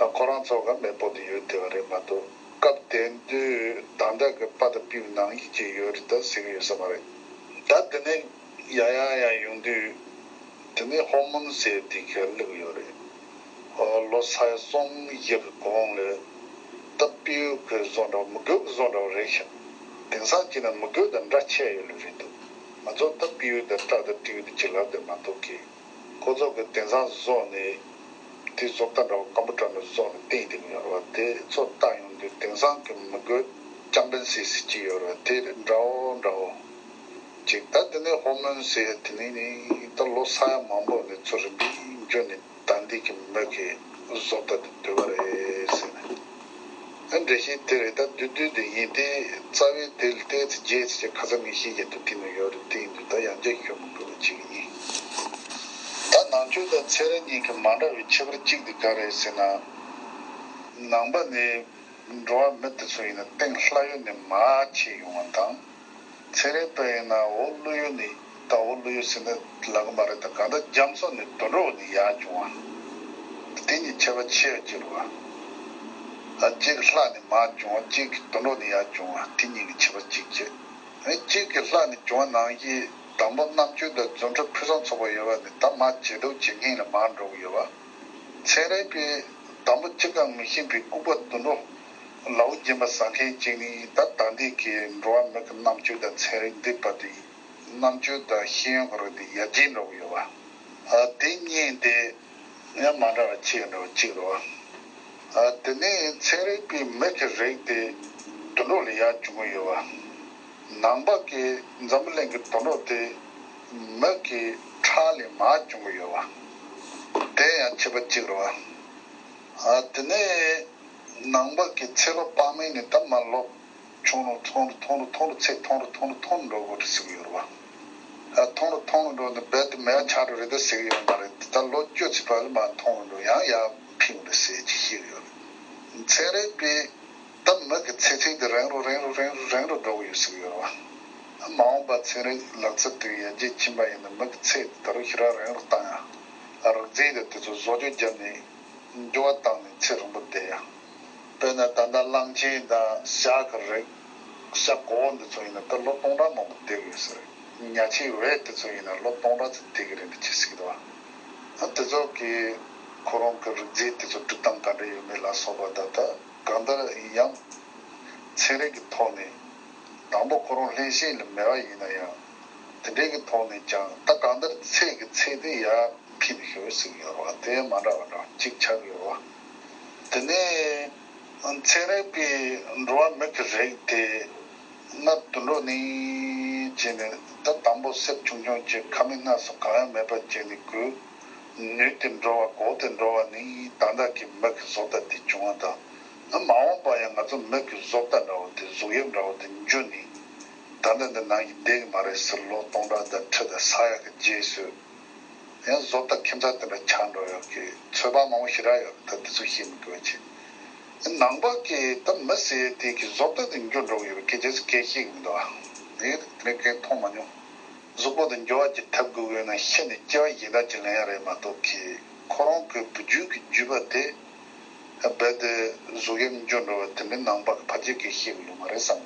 ཨ་ཁོ་རང་ཚོ་གི་མེས་པོ་དེ་ཡོད་བསྡད་པ་རེད་མ་གཏོགས། སྐབས་དེ་དུས་ད་ལྟ་གི་སྤྲ་དང་སྤྲེའུ་ནང་བཞིན་ཅིག་ཡོད་རེད་ད་ཟེར་གི་ཡོད་ས་མ་རེད། ད་དེ་ནས་ཡར་ཡར་ཡར་ཡོང་དུས། དེ་ནས་ཧོར་མོན་ཟེར་དེ་ག་སླེབས་ཡོད་རེད། ཨོ་ལོ་ས་ཡ་གསུམ་བཞི་གི་གོང་ལ་ད་སྤྲེའུ་གི་བཟོ་འདྲ་བོ། མི་རྒོད་ཀྱི་བཟོ་འདྲ་བོ་རེད་ཤག་དེང་སང་བྱས་ན་མི་རྒོད་དང་འདྲ་ཆེ་ཡོད་ལེ་རེད་འདུག་ང་ཚོ་ད་སྤྲེའུ་དང་སྤྲ་དང་སྤྲེའུ་དེ་ཅིག་ལབ་བསྡད་མ་གཏོགས་གི། ཁོ་ཚོ་གི་དེང་སང་བཟོ་ནས་དེ་བཟོ་ལྟ་འདྲ་བོ་སྐམ་པོ་འདྲ་ནས་བཟོ་ནས་བསྟན་བསྡད་ཀྱི་ཡོད་རེད་བ། དེ་ཚོ་ལྟ་ཡོང་དུས་དེང་སང་གི་མི་རྒོད་ཅམ་པན་སི་ཟེར་གྱི་ཡོད་རེད་བ། དེ་འདྲ་བོ་འདྲ་བོ། ཅིག་ད་དེ་ནས་ཧོར་མོན་ཟེར་དེ་ནས་ནི་ད་ལོ་ས་ཡ་མང་པོ་ནས་ཚུར་རིམ་པས་འགྱོ་ནས་ད་འདི་གི་མི་གི་བཟོ་ལྟ་དེ་སྡོད་པ་རེད་ཟེར་ནས། ཨ་འགྲེལ་བཤད་དེ་རེད། ད་བསྡུས་བསྡུས་དེ་ཡིན་ཏེ་རྩ་བའི་དེ་ལ་བལྟས་ཚེ་རྒྱས་ཚེ་ཁ་ཚ་ངེས་ཤེས་ཀྱི་དུ་དེ་ནས་ཡོད་རེད། དེ་ཡིན་དུས་ད་ཡང་བསྐྱར་ཤོད་མི་དགོས་པ་ཅིག་ཡིན། ད་ནང་ཆོས་དང་ཚན་རིག་གཉིས་ཀྱི་མ་འདྲ་བའི་ཁྱད་པར་གཅིག་དེ་ག་རེད་ཟེར་ན། ནང་པ་ནི། འགྲོ་བ་མི་དེ་ཚོ་ཡིན་ན་སྟེང་ལྷ་ཡུལ་ནས་མར་ཆས་ཡོང་བ་དང་། ཚན་རིག་པ་ཡིན་ན་འོག་ཀླུ་ཡུལ་ནས། ད་འོག་ཀླུ་ཡུལ་ཟེར་ན་ལབ་ཀྱི་མ་རེད། ད་གང་ལྟར་རྒྱ་མཚོ་ནས་དུད་འགྲོ་ནས་ཡར་བྱུང་བ། དེ་གཉིས་ཁྱད་པར་ཆེ་བ་གཅིག་རེད་བ། ཨ་གཅིག་ལྷ་ནས་མར་བྱུང་བ། གཅིག་གི་དུད་འགྲོ་ནས་ཡར་བྱུང་བ། དེ་གཉིས་ཀྱི་ཁྱད་པར་གཅིག་བྱས། ཨ་གཅིག་གི་ལྷ་ནས་བྱུང་བ་ནང་བཞིན་དང་པོ་རྣམ་དཔྱོད་དང་རྫུ་འཕྲུལ་ཕུན་སུམ་ཚོགས་པ་ཡོད་པ་ནས་ད་མར་བྱེད་ལྡོག་བྱེད་མཁན་ལ་མར་འགྲོ་གི་ཡོད་པ། ཚན་རིག་པས་དང་པོ་ཅི་གང་མི་ཤེས་པའི་ལྐུགས་པ་དུད་འགྲོ་ལའུ་སྦྱིན་པ་ཟ་མཁན་གཅིག་ནི་ད་ད་ལྟའི་གི་འགྲོ་བ་མི་གི་རྣམ་དཔྱོད་དང་ཚན་རིག་འདི་བར་དུ་རྣམ་དཔྱོད་དང་ཤེས་ཡོན་གྱི་རིགས་འདི་ཡར་རྒྱས་འགྲོ་གི་ཡོད་པ། ཨ་དེ་གཉིས་དེ་ཡང་མ་འདྲ་བ་ཆེ་འགྲོ་གཅིག་རེད་བ། ཨ་དེ་ནས་ཚན་རིག་པའི་མི་གི་རིགས་དེ་དུད་འགྲོ་ལ་ཡར་བྱུང་གི་ཡོད་པ། ནང་པ་གི་འཛམ་བུ་གླིང་གི་དུད་འགྲོ་དེ་མི་གི་ཁྲག་ལས་མར་བྱུང་གི་ཡོད་པ། དེ་ཡང་ཁྱད་པར་གཅིག་རེད་བ། ཨ་དེ་ནས་ནང་པ་གི་ཚེ་ལོ་དཔག་མེད་ནས་ད་མར་ལོ་ཆུང་རུ་ཆུང་རུ་ཆུང་རུ་ཆུང་རུ་ཚད་ཐུང་རུ་ཐུང་རུ་ཐུང་རུ་འགྲོ་དགོས་རེད་ཟེར་གི་ཡོད་རེད་བ། ཨ་ཐུང་རུ་ཐུང་རུ་འགྲོ་ནས་རྦད་དེ་མེད་པ་ཆགས་འགྲོ་རེད་ད་ཟེར་གི་ཡོད་མ་རེད། ད་ལོ་བཅུ་ཚེ་བར་ལ་མར་ཐུང་རུ་འགྲོ། ཡང་ཡར་འཕེལ་འགྲོ་ཟེར་གྱི་ཤེས་ཡོད་རེད། ཚན་རིག་པས་ད་མིག་གི་ཚད་ཚད་དེ་རིང་རུ་རིང་རུ་རིང་རུ་རིང་རུ་འགྲོ་གི་ཡོད་ཟེར་གི་ཡོད་རེད་བ། མ་འོངས་པ་ཚན་རིག་ལག་རྩལ་དེ་ཡར་རྒྱས་ཕྱིན་པ་ཡིན་ན་མིག་གི་ཚད་དེ་ད་རུང་ཞེ་དྲག་རིང་རུ་བཏང་ཡ། རིག་རྫས་དེ་དེ་ཚོ་བཟོ་བཅོས་བརྒྱབ་ནས་འགྱུར་བ་བཏང་ནས་ཚད་རིང་པོ་བསྡད་ཡ། དཔེར་ན་ད་ལྟ་གླང་ཆེན་དང་ཞྭ་གི་རིགས། ཤ་གོ་འདི་ཚོ་ཡིན་ན་ད་ལོ་སྟོང་ཕྲག་མང་པོ་བསྡད་ཡོད་ཟེར། ཉ་ཆེན་འོད་དེ་ཚོ་ཡིན་ན་ལོ་སྟོང་ཕྲག་ཙམ་བསྡད་ཀྱི་རེད་འདི་ཅི་ཟེར་གི་འདུག་བ། ཨ་དེ་ཚོ་གི་ཁོ་རང་གི་རིགས་རྫས་དེ་ཚོ་སྒྲིག་སྟངས་ག་འདྲ་ཡོད་མེད་ལ་སོགས་པ་ད་ལྟ་གང་ལྟར་ཡང་ཚན་རིག་གི་ཐོག་ནས་དང་པོ་ཁོ་རང་ལྷན་སྐྱེས་ལ་མེད་པ་ཡིན་ན་ཡང་དེ་འདྲའི་གི་ཐོག་ནས་ཀྱང་ད་གང་ལྟར་ཚད་ཀྱི་ཚད་དེ་ཡར་འཕེལ་ནས་ཤོར་ཟེར་གི་ཡོད་རེད་བ། དེ་མ་འདྲ་བ་འདྲ་གཅིག་ཆགས་ཡོད་རེད་བ། དེ་ནས་ཚན་རིག་པས་འགྲོ་བ་མི་གི་རིགས་དེ་སྔར་དུད་འགྲོ་ནས་བྱས་ནས་ད་དང་པོ་སེར་ཆུང་ཆུང་བྱས་ཁ་མིག་སྣ་སོགས་གང་ཡང་མེད་པ་བྱས་ནས་གོས་ནུས་ཏེ་འགྲོ་བ་གོག་ཏེ་འགྲོ་བ་ནས་ད་ལྟ་གི་མི་གི་བཟོ་ལྟ་དེ་བྱུང་བ་དང་། ཨ་མ་འོངས་པ་ཡང་ང་ཚོ་མི་གི་བཟོ་ལྟ་འདྲ་བོ་དེ་གཟུགས་དབྱིབས་འདྲ་བོ་དེ་འགྱུར་ནས་ད་ལྟ་འདི་ནང་བཞིན་བསྡད་ཀྱི་མ་རེད་ཟེར། ལོ་སྟོང་ཕྲག་དང་ཁྲི་དང་ས་ཡ་གི་རྗེས་སུ། ཡང་བཟོ་ལྟ་ཁྱིམ་ཚང་དེ་འདྲ་ཆགས་འགྲོ་ཡོད་ཀྱི་ཚོད་དཔག་མང་པོ་ཞེ་དྲག་ཡོད་ཀྱི། ད་དེ་ཚོ་ཤེས་མི་དགོས་ཅི། ནང་པ་གི་ད་མི་ཟེར་དེ་གི་བཟོ་ལྟ་དེ་འགྱུར་འགྲོ་གི་ཡོད་པའི་སྐད་ཆ་སྐད་ཤེས་ཀྱི་མི་འདུག་ཨ། ངས་དེ་འདྲ་སྐད་མཐོང་མ་མྱོང་། གཟུགས་པོ་དེ་འགྱུར་བ་ཅིག་ཐེབས་དགོས་ཡོད་ན་ཤི་ནས་སྐྱེ་བ་གཞན་དག་ཅིག་ལེན་ཡ་རེད་མ་གཏོགས་གི་ཁོ་རང་གི་བུ་རྒྱུད་ཀྱི་རྒྱུད་པ་དེ། རྦད་དེ་གཟུགས་དབྱིབས་འགྱུར་འགྲོ་བ་དེ་འདྲའི་ནང་པ་གི་ཕལ་ཆེར་གྱིས་ཤེས་ཀྱི་ཡོད་མ་རེད་བསམ།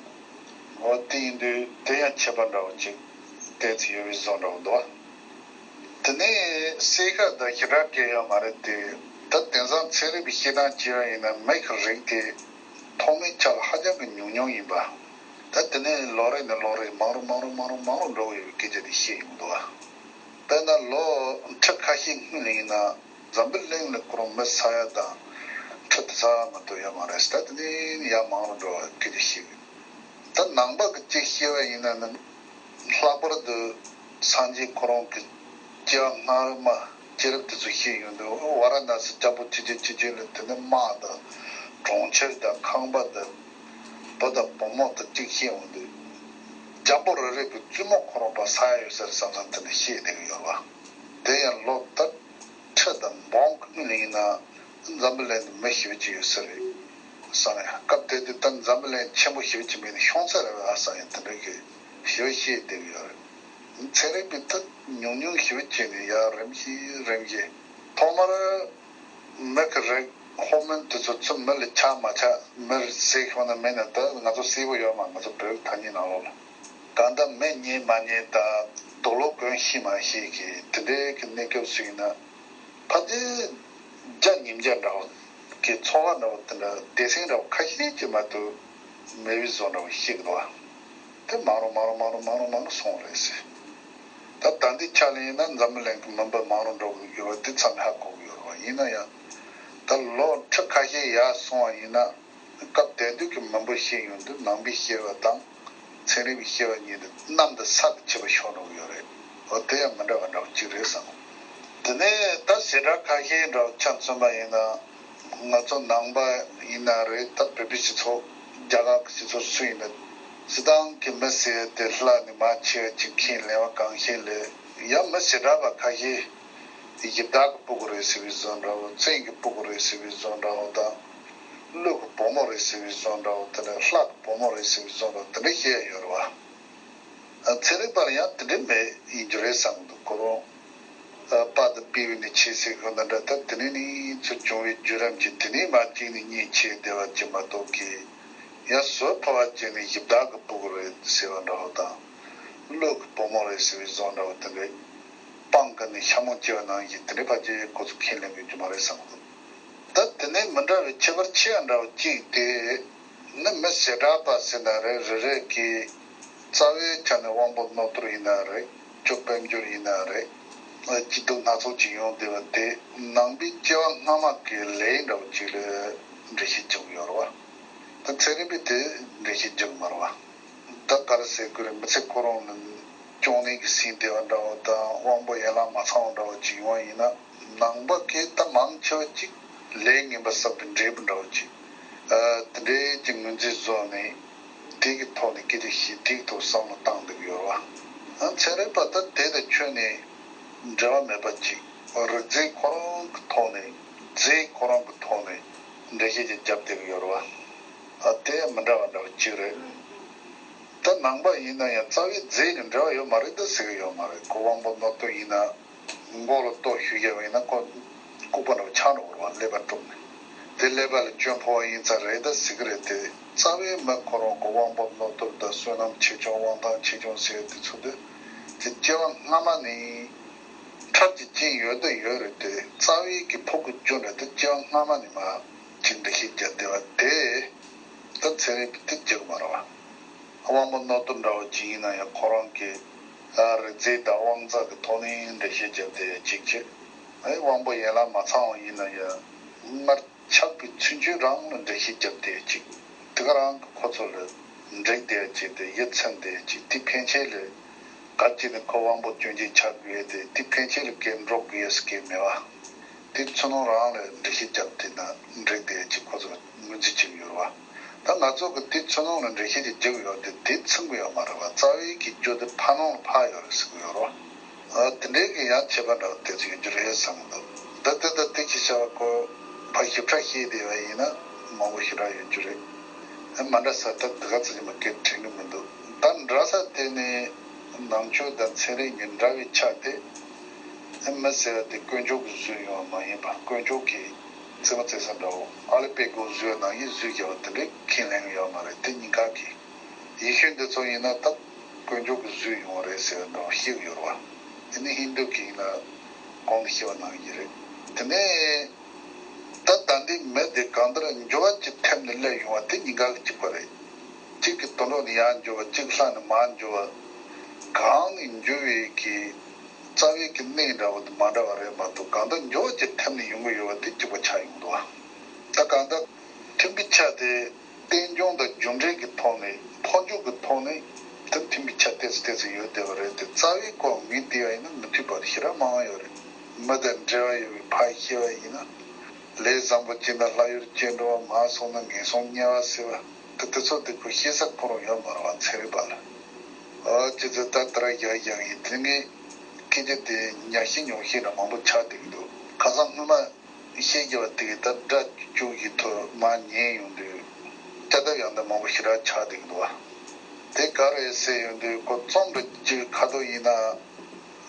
འོ་དེ་ཡིན་དུས་དེ་ཡང་ཁྱད་པར་འདྲ་བོ་ཅིག་ཏོག་ཙམ་ཡོད་པའི་བཟོ་འདྲ་བོ་འདུག་བ། དེ་ནས་སྲས་ཁ་དང་ཞེ་དྲག་གལ་ཡོད་མ་རེད་དེ། ད་དེང་སང་ཚན་རིག་པའི་བཤད་སྟངས་བྱས་པ་ཡིན་ན་མི་གི་རིགས་དེ་ཐོག་མའི་ཆ་ལ་ཧ་ཅང་གི་ཉུང་ཉུང་ཡིན་པ། ད་དེ་ནས་ལོ་རེ་ནས་ལོ་རེ་མང་རུ་མང་རུ་མང་རུ་མང་རུ་འགྲོ་གི་ཡོད་པའི་སྐད་ཆ་དེ་བཤད་ཡོང་འདུག་བ། དཔེར་ན་ལོ་ཁྲི་ཁ་ཤས་སྔོན་ལ་ཡིན་ན། འཛམ་བུ་གླིང་ལ་ཁོ་རང་མི་ས་ཡ་དང་ཁྲི་དེ་ཙམ་མ་གཏོགས་ཡོད་མ་རེད། ད་དེ་ནས་ཡར་མང་རུ་འགྲོ་བ་སྐད་ཆ་བཤད་གི། ད་ནང་པ་གི་གཅིག་བཤད་པ་ཡིན་ན་ནི་ལྷག་པར་དུ་སངས་རྒྱས་ཁོ་རང་གི་སྐྱེ་བ་སྔ་མ་སྐྱེས་རབས་དེ་ཚོ་བཤད་ཡོང་དུས། ཝཱ་ར་ཎ་སི་རྒྱལ་པོ་ཆེ་ཆེ་ཆེ་ཆེ་ལ་དེ་ནས་དམག་དང་གྲོང་ཁྱེར་དང་ཁང་པ་དང་བུ་དང་བུ་མོ་དང་གཅིག་བཤད་ཡོང་དུས། རྒྱལ་པོ་རེ་རེ་གི་བཙུན་མོ་ཁོ་རང་པ་ས་ཡ་ཡོད་ས་རེད་བསམ་བསམ་དེ་འདྲ་བཤད་བསྡད་ཀྱི་ཡོད་རེད་བ། དེ་ཡང་ལོ་ད་ཁྲི་དང་འབུམ་གྱི་སྔོན་ལ་ཡིན་ན་འཛམ་བུ་གླིང་དུ་མི་ཞེ་པོ་ཅིག་ཡོད་ས་རེད་བསམ་ཡ། སྐབས་དེ་དུས་ད་འཛམ་བུ་གླིང་ཆེན་པོ་ཞེ་པོ་ཅིག་མིན་ན་ཤོང་ས་རེད་བ་བསམ་ཡ་དེ་འདྲ་གི་ཞེ་པོ་བཤད་བསྡད་ཀྱི་ཡོད་རེད། ཚན་རིག་པས་ད་ཉུང་ཉུང་ཞེ་པོ་བྱས་ནས་ཡར་རིམ་བཞིན་རིམ་བཞིན་ཐོག་མར་མི་གི་རིགས་ཧོར་མོན་དེ་ཚོ་ཚུར་མི་ལ་ཆགས་མ་ཆགས། མི་ཟེར་ཤོག་ན་མིན་ན་ད་ང་ཚོ་གསལ་པོ་ཡོད་མ། ང་ཚོ་བོད་ཐ་སྙད་ནང་ལོགས་ལ། གང་ལྟར་མི་རྙེད་མ་རྙེད་དང་དུག་ལོག་གོན་ཤེས་མ་ཤེས་ཀྱི་དེ་འདྲའི་གི་གནས་སྐབས་སུ་ཡིན་ན། ཕལ་ཆེར་བརྒྱ་ཉིས་བརྒྱ་འདྲ་བོ་གི་ཚོ་བ་འདྲ་བོ་དེ་འདྲ་སྡེ་ཚན་འདྲ་བོ་ཁ་ཤས་ཀྱིས་མ་གཏོགས་མེད་པའི་བཟོ་འདྲ་བོ་ཤེས་གི་འདུག་བ། དེ་མང་རུ་མང་རུ་མང་རུ་མང་རུ་མང་རུ་སོང་རེད་ཟེར། ད་ད་ལྟའི་ཆ་ལ་ཡིན་ན་འཛམ་བུ་གླིང་གི་མི་འབོར་མང་རུ་འགྲོ་གི་ཡོད་པ་དེ་ཚང་མས་ཧ་གོ་གི་ཡོད་རེད་བ། ཡིན་ན་ཡང་ད་ལོ་ཁྲི་ཁ་ཤས་ཡར་སོང་བ་ཡིན་ན། སྐབས་དེ་དུས་ཀྱི་མི་འབོར་བཤད་ཡོང་དུས་ནང་པའི་བཤད་པ་དང་ཚན་རིག་པའི་བཤད་པ་གཉིས་དེ་གནམ་དང་ས་དང་ཁྱད་པར་ཤོར་འགྲོ་གི་ཡོད་རེད། འོ་དེ་ཡང་མི་འདྲ་བ་འདྲ་བོ་གཅིག་རེད་བསམ། དེ་ནས་ད་ཞེ་དྲག་ཁ་ཤས་འདྲ་བོ་ཆ་མཚོན་པ་ཡིན་ན། ང་ཚོ་ནང་པ་ཡིན་ན་རེད། ད་བོད་པའི་སྤྱི་ཚོགས་རྒྱ་གར་གྱི་སྤྱི་ཚོགས་སུ་ཡིན་ན། སྤྱིར་བཏང་གི་མི་ཟེར་དེ་ལྷ་ནས་མར་ཆེ་བ་ཅིག་མཁྱེན་ལེགས་པ་གང་ཤེས་ལས། ཡང་མི་ཞེ་དྲག་པ་ཁ་ཤས་གཞི་བདག་གི་སྤུ་གུ་རེད་ཟེར་བའི་བཟོ་འདྲ་བོ། བཙན་གྱི་སྤུ་གུ་རེད་ཟེར་བའི་བཟོ་འདྲ་བོ་དང་། ཀླུ་གི་བུ་མོ་རེད་ཟེར་བའི་བཟོ་འདྲ་བོ། དེ་ནས་ལྷ་གི་བུ་མོ་རེད་ཟེར་བའི་བཟོ་འདྲ་བོ་དེ་འདྲ་བཤད་ཡ་ཡོད་རེད་བ། ཚན་རིག་པ་ལ་ཡང་དེ་འདྲ་མེད་ཡིན་རྒྱུ་རེད་བསམ་གི་འདུག་ཁོ་རང་། ཨ། པ་དང་པི་ཡུལ་ནས་ཆེ་ཟེར་གི་འདི་འདྲ། ད་དེ་ནས་ནི་ཚུར་བྱུང་བའི་བརྒྱུད་རིམ་གྱིས་དེ་ནས་མར་གཅིག་ནས་གཉིས་ཆེ་བསྡད་པ་ཅིག་མ་གཏོགས་ཀྱི། ཡང་ཟུར་ཕར་བ་ཅིག་ནས་གཞི་བདག་གི་སྤུ་གུ་རེད་ཟེར་བ་འདྲ་བོ་དང་། ཀླུ་གི་བུ་མོ་རེད་ཟེར་བའི་བཟོ་འདྲ་བོ་དེ་འདྲས། སྤང་ཀི་ནས་ཤ་མོ་སྐྱེ་བ་ནང་བཞིན་དེ་འདྲས་ཕལ་ཆེར་ཁོ་ཚོ་ཁས་ལེན་དགོས་རྒྱུ་མ་རེད་བསམ་གི་འདུག་ད་དེ་ནས་མི་འདྲ་བའི་ཁྱད་པར་ཆེ་བ་འདྲ་བོ་གཅིག་དེ། ནི་མི་ཞེ་དྲག་པ་ཟེར་ན་རེད། རེ་རེ་གིས་རྩ་བའི་ཆ་ནས་དབང་པོ་རྣོ་རྟུལ་ཡིན་ན་རེད། སྐྱོབ་དཔལ་འབྱོར་ཡིན་ན་རེད། སྐྱིད་སྡུག་སྣ་ཚོགས་ཅིག་ཡོང་བསྡད་པ་དེ་ནང་པའི་སྐྱེ་བ་སྔ་མ་གི་ལས་འདྲ་བོ་ཅིག་ལ་འགྲེལ་བཤད་རྒྱག་གི་ཡོད་རེད་བ། ད་ཚན་རིག་པས་དེ་འགྲེལ་བཤད་རྒྱག་གི་མ་རེད་བ། ད་ག་རེ་ཟེར་དགོས་རེད། མི་ཚེ་ཁོ་རང་ལ་གཅོང་ནད་ཀྱིས་ཟིན་བསྡད་པ་འདྲ་བོ་དང་། དབང་པོ་ཡན་ལག་མ་ཚང་བ་འདྲ་བོ་ཅིག་ཡོང་བ་ཡིན་ན། ནང་པ་གིས་ད་མང་ཆེ་བ་ཅིག་ལས་ངན་པ་བསགས་པའི་འབྲས་བུ་འདྲ་བོ་ཅིག་ཨ། དེ་འདྲའི་ཅིག་ངོས་འཛིན་བཟོས་ནས་དེ་གི་ཐོག་ནས་སྐད་ཆ་བཤད། དེ་གི་ཐོག་བསམ་བློ་བཏང་བསྡད་ཀྱི་ཡོད་རེད་བ། ཨ། ཚན་རིག་པ་ད་དེ་དང་ཁྱོན་ནས་འབྲེལ་བ་མེད་པ་ཅིག་རིགས་རྫས་ཁོ་རང་གི་ཐོག་ནས། རྫས་ཁོ་རང་གི་ཐོག་ནས་ འགྲེལ་བཤད་ཅིག་བརྒྱབ་བསྡད་ཀྱི་ཡོད་རེད་བ། ཨ་དེ་མི་འདྲ་བ་འདྲ་བ་གཅིག་རེད། ད་ནང་པ་ཡིན་ན་ཡང་རྩ་བའི་རྫས་ཀྱི་འབྲེལ་བ་ཡོད་མ་རེད་ད་ཟེར་གྱི་ཡོད་མ་རེད། ཁོ་དབང་པོ་རྣོ་རྟུལ་ཡིན་ན་མགོ་ལ་ལྟོ་གཞུས་བརྒྱབ་ཡིན་ན་ཁོ་ལྐུགས་པ་འདྲ་བ་ཆགས་འགྲོ་གི་རེད་བ། ཀླད་པ་དཀྲུགས་ནས་དེ་ཀླད་པ་ལ་སྐྱོན་ཕོག་པ་ཡིན་ཙང་རེད་ད་ཟེར་གྱི་རེད་དེ། རྩ་བའི་མི་ཁོ་རང་ཁོ་དབང་པོ་རྣོ་རྟུལ་དང་བསོད་ནམས་ཆེ་ཆུང་དབང་ཐང་ཆེ་ཆུང་ཟེར་དེ་ཚོ་དེ་དེ་སྐྱེ་བ་སྔ་མ་ནས་ཁྲག་གི་རྐྱེན་ཡོད་ད་ཡོད་རེད་དེ། རྩ་བའི་གི་ཕུགས་ཀྱི་རྒྱུ་འདྲ་དེ་སྐྱེ་བ་སྔ་མ་ནས་མ་ཅིག་འགྲེལ་བཤད་བརྒྱབ་བསྡད་པ་དེ་ད་ཚན་རིག་པས་དེ་བརྒྱབ་ཀྱི་མ་རེད་བ། དབང་པོ་རྣོ་རྟུལ་འདྲ་བོ་ཅིག་ཡིན་ན་ཡང་ཁོ་རང་གི་ཨ་རིགས་རྫས་དང་དབང་རྩ་གི་ཐོག་ནས་འགྲེལ་བཤད་བརྒྱབ་བསྡད་ཅིག་བྱས། ཨེ་དབང་པོ་ཡན་ལག་མ་ཚང་བ་ཡིན་ན་ཡང་སྔར་ཆགས་པའི་ཚུལ་འཆོས་རང་ལ་འགྲེལ་བཤད་བརྒྱབ་བསྡད་ཅིག་དེ་ག་རང་གི་ཁོ་ཚོ་ལ་འགྲིག་བསྡད་ཅིག་དེ་ཡིད་ཚིམ་བསྡད་ཅིག་དེ་ཕན་ཆད་ལ་ག་ཅི་ནས་ཁོ་དབང་པོ་སྐྱོན་ཅན་ཆགས་དགོས་དེ་དེ་ཕན་ཆད་ལ་སྐད་འགྲོ་དགོས་ཡས་སྐད་མེད་བ། དེ་ཚུར་སྣང་རང་ལ་འགྲེལ་བཤད་བརྒྱབ་དེ་ན་འགྲིག་བསྡད་ཅིག་ཁོ་ཚོ་ངོས་འཛིན་བྱེད་ཀྱི་ཡོད་རེད་བ། ད་ང་ཚོ་གི་དེ་ཚུར་སྣང་ལ་འགྲེལ་བཤད་ཅིག་རྒྱག་གི་ཡོད་དེ་དེ་ཚིམ་གི་ཡོད་མ་རེད་བ། རྩ་བའི་གི་རྒྱུ་དེ་ཕར་སྣང་ལ་ཕར་ཡོད་རེད་ཟེར་གི་ཡོད་རེད་བ། ཨ་དེ་འདྲའི་གི་ཡང་བྱེད་པ་འདྲ་བ་དེ་ཚོ་ཡོད་རྒྱུ་རེད་བསམ་གི་འདུག་ད་དེ་ད་དེ་ཁྱི་ཤ་བ་ཁོ་ཕར་ཞིབ་ཕྲ་བཤད་བསྡད་པ་ཡིན་ན་མང་པོ་ཞེ་དྲག་ཡོད་རྒྱུ་རེད། ཨ་མ་འདྲ་ས་ད་དེ་ག་ཚོད་ཀྱི་མ་སྐད་དྲན་གི་མི་འདུག་ད་འདྲ་ས་དེ་ནི་ནང་ཆོས་དང་ཚན་རིག་གཉིས་འདྲ་བའི་ཆ་དེ། ཨ་མི་ཟེར་བ་དེ་དཀོན་མཆོག་གིས་བཟོས་ཡོང་བ་མ་ཡིན་པ། དཀོན་མཆོག་གིས་བཙུན་མ་བཙན་ས་འདྲ་བོ་ཨ་ལི་པད་གོ་བཟོས་ནང་བཞིན་བཟོས་བཞག་པ་དེ་འདྲའི་ཁས་ལེན་གི་ཡོད་མ་རེད། དེ་གཉིས་ཀ་གི་ཡེ་ཤུ་འདི་ཚོ་ཡིན་ན་ད་དཀོན་མཆོག་གིས་བཟོས་ཡོང་བ་རེད་ཟེར་བ་འདྲ་བཤད་གི་ཡོད་རེད་བ། དེ་ནི་ཧིན་དུ་གི་ཡིན་ན་གོང་དུ་བཤད་པ་ནང་བཞིན་རེད། དེ་ནས་ད་ད་འདི་མི་དེ་གང་ལྟར་འགྱུར་བ་ཅིག་ཐེབས་ནས་སླེབས་ཡོང་བ་དེ་གཉིས་ཀ་གི་གཅིག་པ་རེད། གཅིག་གི་དོན་ལོག་ནས་ཡར་འགྱུར་བ་གཅིག་ལྷག་ནས་མར་འགྱུར་བ། གང་ནས་འགྱུར་བའི་གི་རྩ་བའི་གི་གནས་འདྲ་བོ་དེ་མ་འདྲ་བ་རེད་མ་གཏོགས་གང་ལྟར་འགྱུར་བ་ཅིག་ཐེབས་ནས་ཡོང་གི་ཡོད་པ་དེ་གཅིག་པ་ཆགས་ཡོང་འདུག་བ། ད་གང་ལྟར་མཐུན་པའི་ཆ་དེ། རྟེན་འབྱུང་དང་རྒྱུ་འབྲས་ཀྱི་ཐོག་ནས་འཕོ་འགྱུར་གྱི་ཐོག་ནས་དེ་མཐུན་པའི་ཆ་ཏོག་ཙམ་ཏོག་ཙམ་ཡོད་བསྡད་པ་རེད་དེ། རྩ་བའི་སྐོར་ངས་བལྟས་པ་ཡིན་ན་མི་མཐུན་པ་དེ་ཞེ་དྲག་མང་བ་ཡོད་རེད། མི་དང་འབྲེལ་བ་ཡོད་པའི་ཕར་བཤད་པ་ཡིན་ན། ལས་བཟང་པོ་བྱས་ན་ལྷ་ཡུལ་སྐྱེ་འགྲོ་བ། མར་སོང་ན་ངན་སོང་དམྱལ་བ་ཟེར་བ་དེ་དེ་ཚོ་དེ་ཁོ་བཤད་ས་ཁོ་རང་ཡོད་མ་རེད་བ། ཚན་རིག་པ་ལ། ཨ་ཅི་ཚོད་ད་ལྟ་ར་ཡག་ཡག་ཡིན་དེ་ངས་སྐད་ཆ་དེ་ཉག་གཤིས་ཉོག་གཤིས་ར་མང་པོ་ཆགས་བསྡད་ཀྱི་འདུག་ཁ་སང་སྔོན་མ། བཤད་རྒྱུ་བ་དེ་གི་ད་སྒྲ་བཅུ་གི་ཐོག་མར་ཉན་ཡོང་དུས་དཔྱ་དེབ་ཡང་ད་མང་པོ་ཞེ་དྲག་ཆགས་བསྡད་ཀྱི་འདུག་བ། དེ་ག་རེ་ཟེར་ཡོང་དུས་ཁོ་རྩོམ་འབྲི་རྒྱུ་ཁ་ཐོག་ཡིན་ན་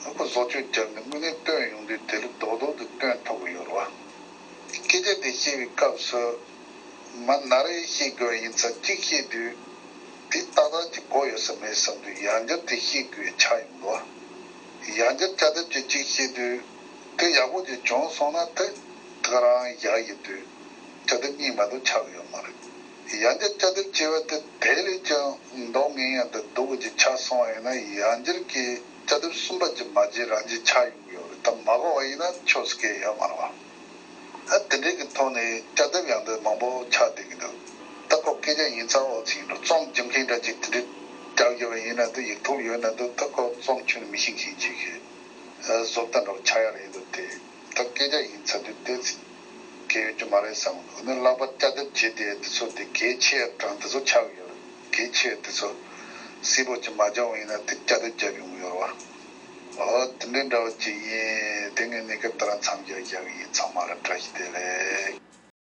ཁོ་བཟོ་བཅོས་བརྒྱབ་ནས་དངོས་གནས་བཏོན་ཡོང་དུས་དེ་ལས་རྡོག་རྡོག་ཏུ་བཏོན་ཐུབ་ཀྱི་ཡོད་རེད་བ། སྐད་ཆ་དེ་བཤད་པའི་སྐབས་སུ་མ་ན་རེ་བཤད་དགོས་ཡིན་ཙང་གཅིག་བཤད་དུས་དེ་ཏག་ཏག་ཅིག་གོ་ཡོད་ས་མེད་བསམ་དུས་ཡང་བསྐྱར་དེ་བཤད་དགོས་ཆགས་ཡོང་འདུག་བ། ཡང་བསྐྱར་དཔྱ་དེབ་ཅིག་གཅིག་བཤད་དུས། དེ་ཡག་པོ་ཅིག་བྱུང་སོང་ན་དེ་དེ་ག་རང་ཡག་ཡིན་དུས་དཔྱ་དེབ་གཉིས་མ་གཏོགས་ཆགས་ཡོད་མ་རེད། ཡང་བསྐྱར་དཔྱ་དེབ་བྱས་པ་དེ་དེ་ལས་ཀྱང་མདོག་ངན་ཡང་དེ་སྡུག་གི་ཅིག་ཆགས་སོང་བ་ཡིན་ན་ཡང་བསྐྱར་གྱི་དཔྱ་དེབ་གསུམ་པ་ཅིག་མ་བྱས་རང་བྱས་ཆགས་ཡོང་གི་ཡོད་རེད། ད་མ་གོ་བ་ཡིན་ན་ཆོག་སྐད་ཡོད་མ་རེད་བ། ཨ་དེ་འདྲའི་གི་ཐོག་ནས་དཔྱ་དེབ་ཡང་དེ་མང་པོ་ཆགས་བསྡད་ཀྱི་འདུག་ད་ཁོ་སྐད་ཆ་ཡིན་ཚ་འོ་ཚིག་འགྲོ་རྩོམ་རྒྱུ་མཁན་འདྲ་ཅིག་དེ་འདྲའི་རྒྱག་རྒྱུ་བ་ཡིན་ན་དེ་ཡིག་ཐོག་ཡོད་ན་འདུག་ད་ཁོ་རྩོམ་ཁྱོན་མི་ཤེས་མཁན་ཅིག་གི་བཟོ་ལྟ་འདྲ་བོ་ཆགས་ཡ་རེད་འདུག་དེ་ད་སྐད་ཆ་ཡིན་ཚ་དུས་དེ་ཚིག་གལ་ཡོད་རྒྱུ་མ་རེད་བསམ་གི་འདུག་ནི་ལྷག་པར་དཔྱ་དེབ་བྱེད་དེ་དེ་ཚོ་དེ་གལ་ཆེ་ཡ་གྲངས་དེ་ཚོ་ཆགས་ཡོད་རེད། གལ་ཆེ་ཡ་དེ་ཚོ་སིལ་བུ་ཅིག་མ་སྦྱངས་པ་ཡིན་ན་དེ་དཔྱ་དེབ་བརྒྱབ་ཡོང་གི་ཡོད་རེད་བ། ཨོ་དེ་འདྲའི་འདྲ་བོ་ཅིག་ཡིན། དེ་ངས་གནས་སྐབས་ལྟར་མཚམས་སྦྱོར་རྒྱག་གི་ཡིན། ཚང་མ་ལ་བཀྲ་ཤིས་བདེ་ལེགས།